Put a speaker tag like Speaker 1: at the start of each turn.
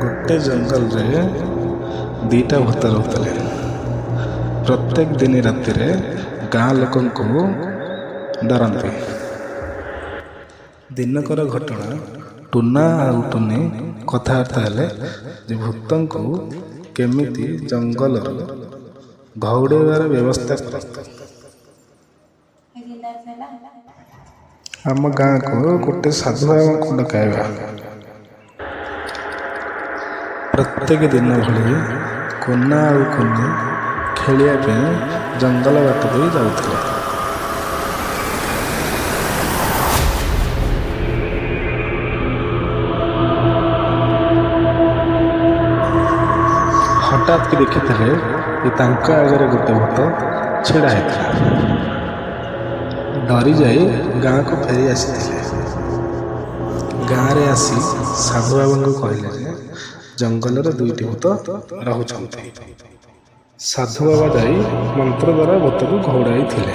Speaker 1: ଗୋଟେ ଜଙ୍ଗଲରେ ଦୁଇଟା ଭୂତ ରହୁଥିଲେ। ପ୍ରତ୍ୟେକ ଦିନ ରାତିରେ ଗାଁ ଲୋକଙ୍କୁ ଡରାନ୍ତି। ଦିନକର ଘଟଣା, ଟୁନା ଆଉ ଟୁନି କଥାବାର୍ତ୍ତା ହେଲେ ଯେ ଭୂତଙ୍କୁ କେମିତି ଜଙ୍ଗଲରୁ ଘଉଡ଼େଇବାର ବ୍ୟବସ୍ଥା କରନ୍ତୁ। ଆମ ଗାଁକୁ ଗୋଟେ ସାଧୁବାବାଙ୍କୁ ଡକାଇବା। ପ୍ରତ୍ୟେକ ଦିନ ଭଳି କୁନା ଆଉ କୁନି ଖେଳିବା ପାଇଁ ଜଙ୍ଗଲ ବାଟ ଦେଇ ଯାଉଥିଲେ। ହଠାତ୍ କି ଦେଖିଥିଲେ ଯେ ତାଙ୍କ ଆଗରେ ଗୋଟେ ଭୂତ ଛିଡ଼ା ହେଇଥିଲା। ଡରିଯାଇ ଗାଁକୁ ଫେରି ଆସିଥିଲେ। ଗାଁରେ ଆସି ସାଧୁବାବାଙ୍କୁ କହିଲେ ଯେ ଜଙ୍ଗଲରେ ଦୁଇଟି ଭୂତ ରହୁଛନ୍ତି। ସାଧୁବାବା ଯାଇ ମନ୍ତ୍ର ଦ୍ୱାରା ଭୂତକୁ ଘଉଡ଼ାଇଥିଲେ।